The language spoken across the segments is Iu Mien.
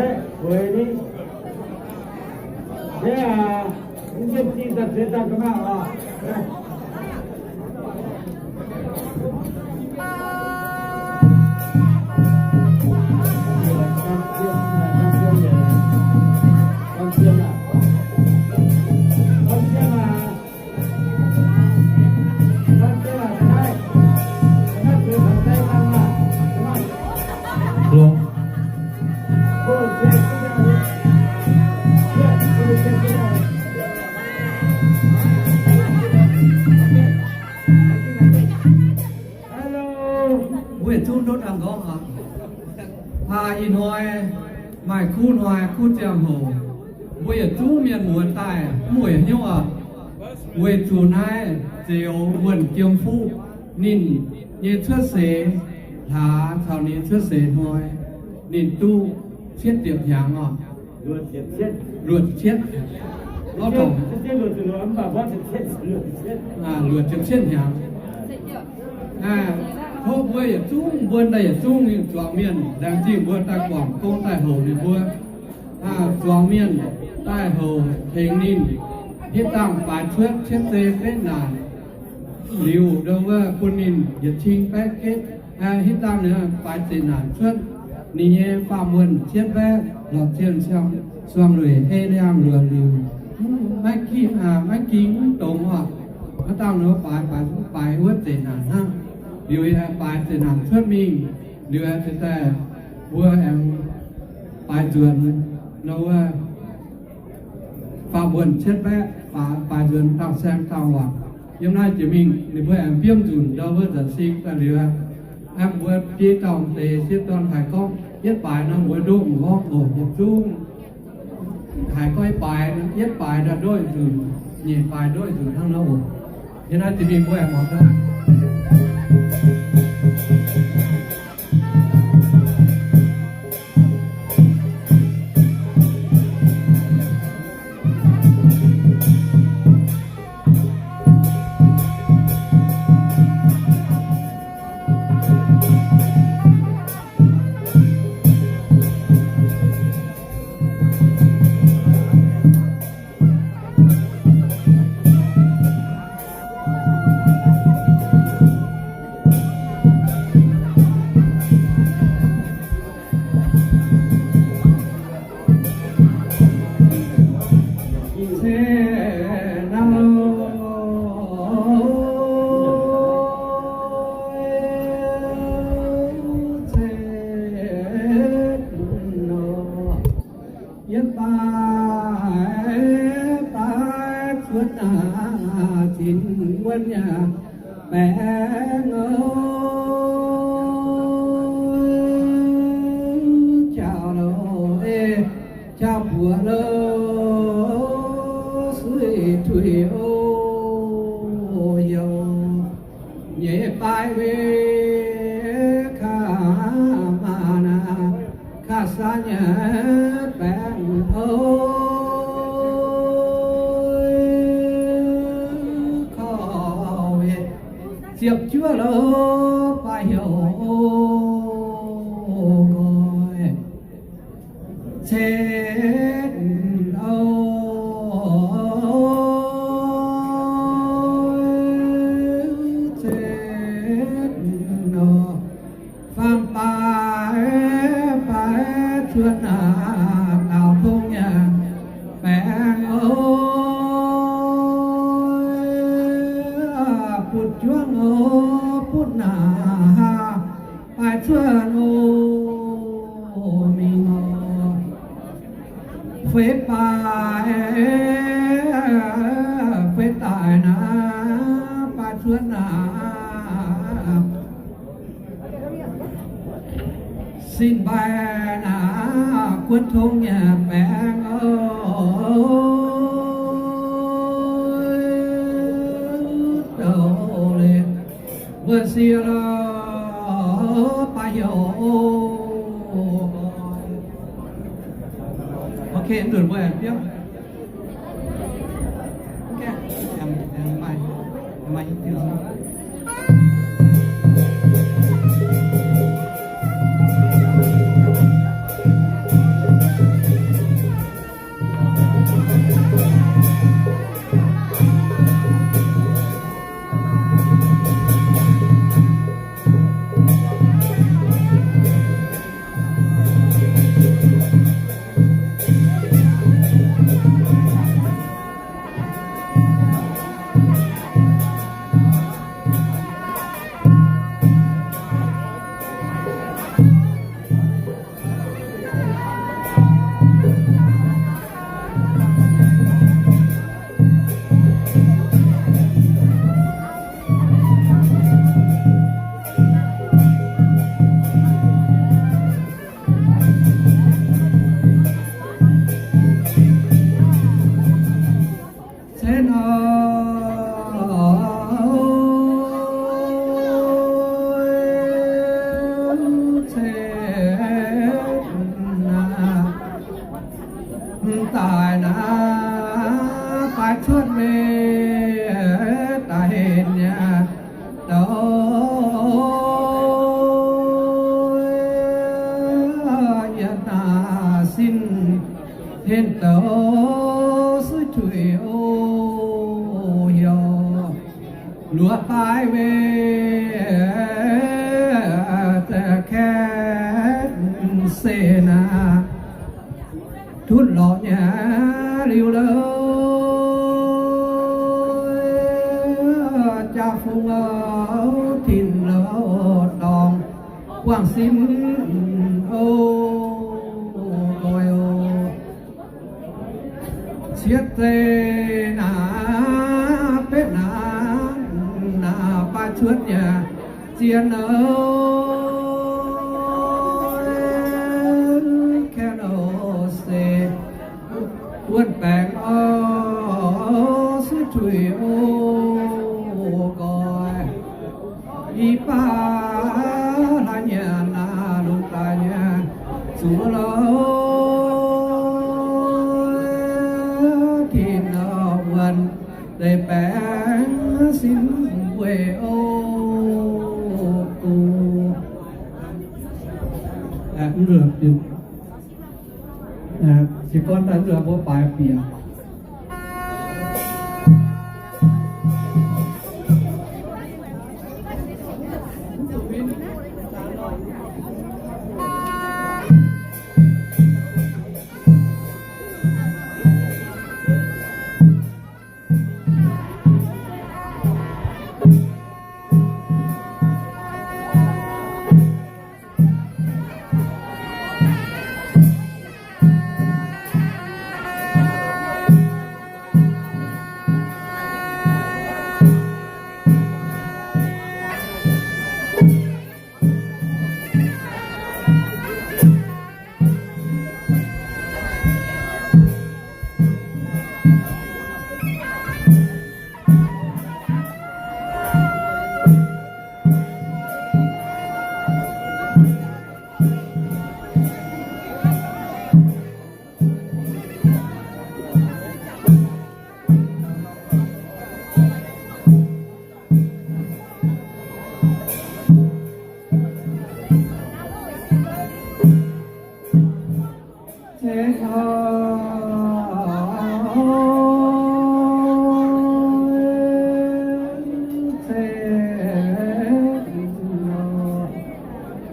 Aeqv, weic ni, aeqv, aa, mv jienv zingh daaih zeix daaih ga'maah oc. Mbuo yietc zungv ndutv a'nqorngv aqv. Aa, ih hnoi maaih kuv hnoi kuv ziangh hoc, mbuo yietc zungv mienh muonz daaih mv weic hnyouv aqv. Weic zuqc naaiv Zeuz Wuonh Jiem Fuqv ninh nyei cuotv seix hlaax caux ninh cuotv seix hnoi, ninh duqv cietv ziepc hnyangx oc. Luoqc cietv, luoqc cietv hnyangx. Tov mbuo yietc zungv, mbuo daaih yietc zungv zuangx mienh laengz zingh mbuo daaih guangc gong daaih houc ninh mbuo. Zuangx mienh daaih houc tengx ninh, hitv dangh baaix cuotv cietv zei betv naanc liuz, ndo wuov bun ninh yietc cin baeqv getv. Hitv dangh ninh baaix zeqc naanc cuotv, ninh nyei faam-wuonh cietv baeqv lorz zienh suang lueic ei liangh luoqc liuz, maiv ging, maiv ging mv dongz oc. Aav dangh ninh baaix, baaix, baaix wuov zeqc naanc hnangv. Liuz baaix zeqc naanc cuotv mingh, liuz aengx daaih mbuo aengx baaix nzuonx, ndo wuov faam-wuonh cietv baeqv, baaix nzuonx dangh saeng dangh waac. Yiem naaiv jiex mingh ninh mbuo aengx biomv nzunc ndo wuov nzanc sing daaih liuz, aengx mbuo biei dauh deix sieqv dorn haiz gorngv yietv baaix nor mbuo ndoqv m'nqorngv oc, yietc zungv haiz gorngv yietv baaix, yietv baaix nor ndoqv nzunc, nyeic baaix ndoqv nzunc hnangv nor oc. Yiem naaiv jiex mingh mbuo aengx muangx daaih. Yiem baaix, baaix cuotv naaiv zinh wuonv yaac baengh oc. Jauv loh, jauv buoz loh, suiv tuix oc, youc nyei baaix wei kaav maah naaic, kaav saax nyei baengh oc. Korv ziepc juov loh baaix heuc oc, nqoi cetv oc, cetv oc. Faam baaix, baaix cuotv naaic daaux tong nyei baengh oc, butv juangv oc, butv naaic baaix cuotv oc, mingh oc. Feix baaix, feix daic naaic baaix cuotv naaic, sin baaix naaic guon tong nyei baengh oc, douc leiz wuov sie loh baaix heuc oc. Ok, nzunc mbuo aengx biopv. Ok, aengx, aengx maaih, aengx maaih haaix diuh. Yie naaic sin hlen douz suiv tuix o, heuc luoqc daaih weih za'gengh se naaic, tutv lorqc nyei liuz louz, jaa-fungx oc, tin-louz dorngx buangh sin o, nqoi oc. Ciev zeiz naaic, betv naaic, naaic baaix cuotv nyei zien oc, kengx oc se wuonh baengc oc, suiv tuix oc, nqoi. Yie baac hlaax nyanc naaic lungh daaih nyei zuqc louz, tin-louz wuonh deix baengc sin weih o, gu. Jiez gorn daaih mbuo baaix bieqc.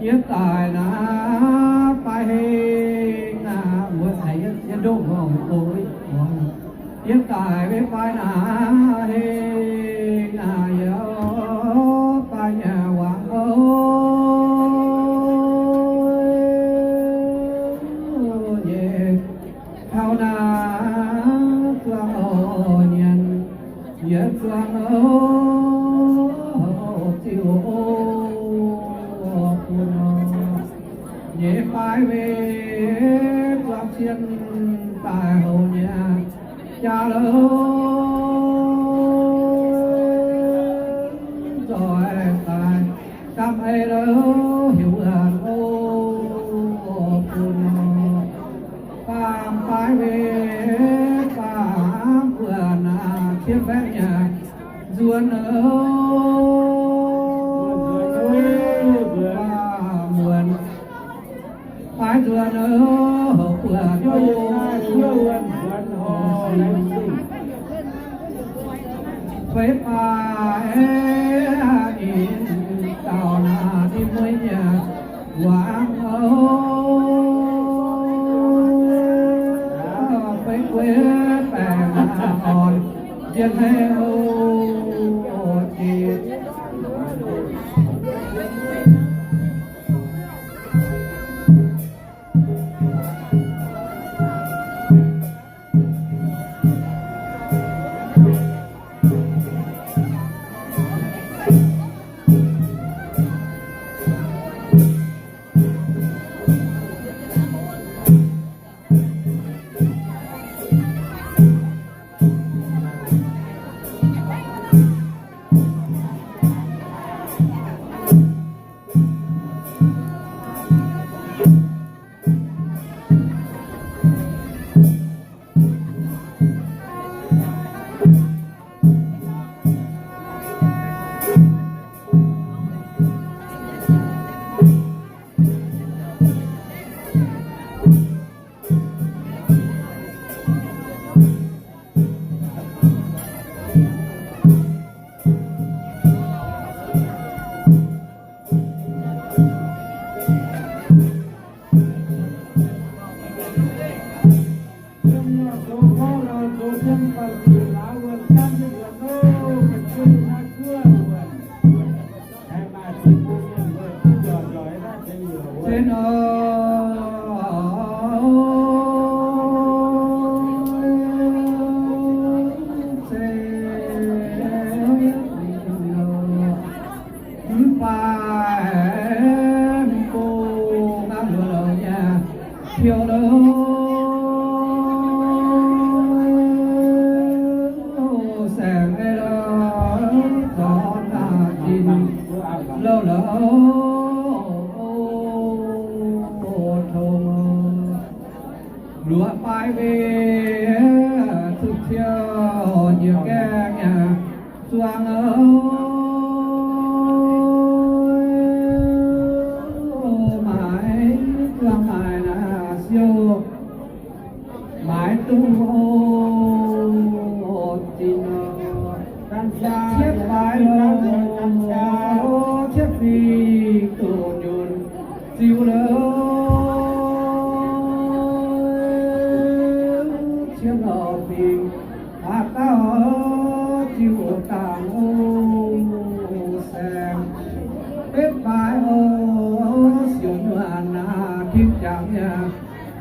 Yie daic naaic baaix hengx aac, mbuo caux yie ndoqv oc. Yie daic baaix naaic hengx aac, yie baaix nyanc wangc oc. Nyei kaux naaic zuangx oc nyanc, yie zuangx oc ziux oc bun oc. Nyei baaix weic zuangx cien daaih houc nyei jaa louz, nzoih daaih gamh ei louz heuc wuonc oc bun oc. Baamh baaix weic baamh wuonc aac, cien baeqv nyanc nzuonx oc. Baamh wuonc baaix nzuonx oc, houc buonc oc. Feix baaix ninh dauh naaic ninh mueiz nyanc wangc oc. Feix gueix baengc orn njien-hneiv oc. Tiuv lo, saeng ei lo, zorqv daaih zinh louh lo, tong luoqc baaix mbuo zuqc ciou njiec gaengh yaac zuangx oc. Maaiz zuangx maaiz naaic siou maaiz duqv oc. Zinh cietv baaix lo, cietv fingx duqv nyunc ziux lo, cietv lorh fingx aqv gauh ziux dangh oc. Saeng betv baaix oc, siou nyuonh naaic tin jangx yaac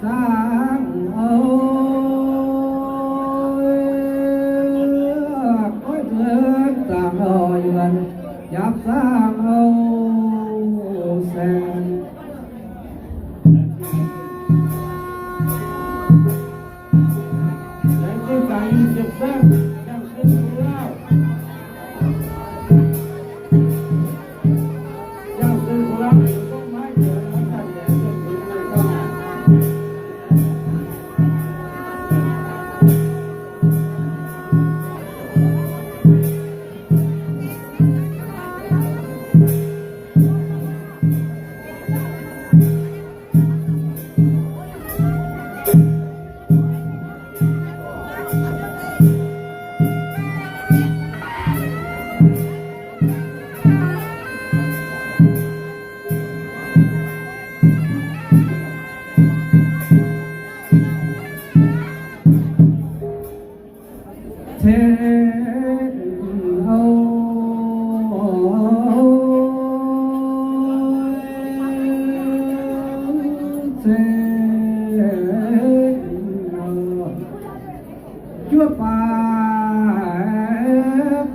zaangc oc. Goiv nzuonx zaangc oc, yuonh yaac zaangc oc. Saeng Ceng houv ceng houv, juov baaix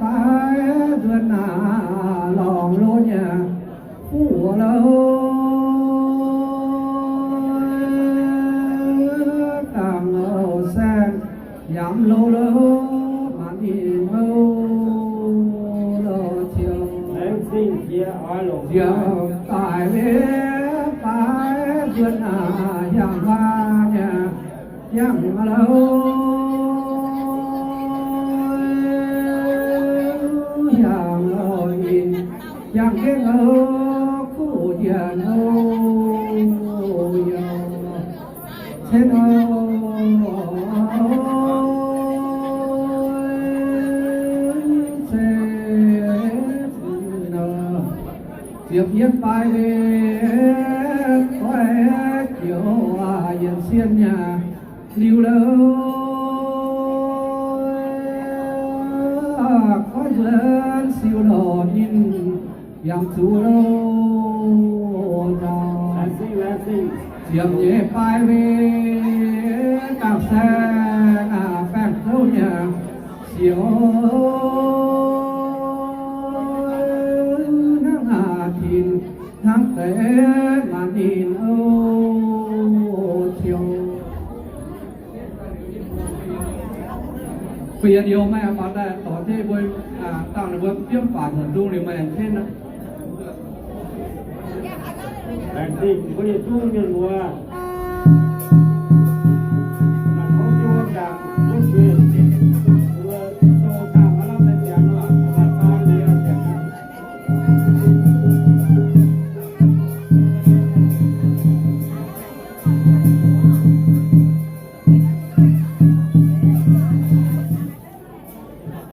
baaix nzuonx naaic lorngx lo nyei fuqv wuov lo, dangh oc saeng yaac mv lo lo, maanc ninh houv lo ciou. Ziouc daaih mbienv baaix nzuonx naaic hiaangx huaang nyei, hiaangx lo, hiaangx lo in, hiaangx jienv lo, kuv jiex lo, ceng houv, ceng houv, ziepc yietv baaix mbuo goiv jiex yienc sien nyei liuz lo, goiv nzuonx siou lorh ninh yaac zuqc lo. Ziepc nyeic baaix mbuo dangh saeng baengh zouv nyei siou hnangv aac tin hnangv deix maanc ninh oc ciou. Fih yietc liuz meih aengx faaux daaih dorh jienv mbuo dangh ninh mbuo biomv faatv nzunc zungv liuz meih aengx cenv aqv. Laengz zingh mbuo yietc zungv mienh muoz.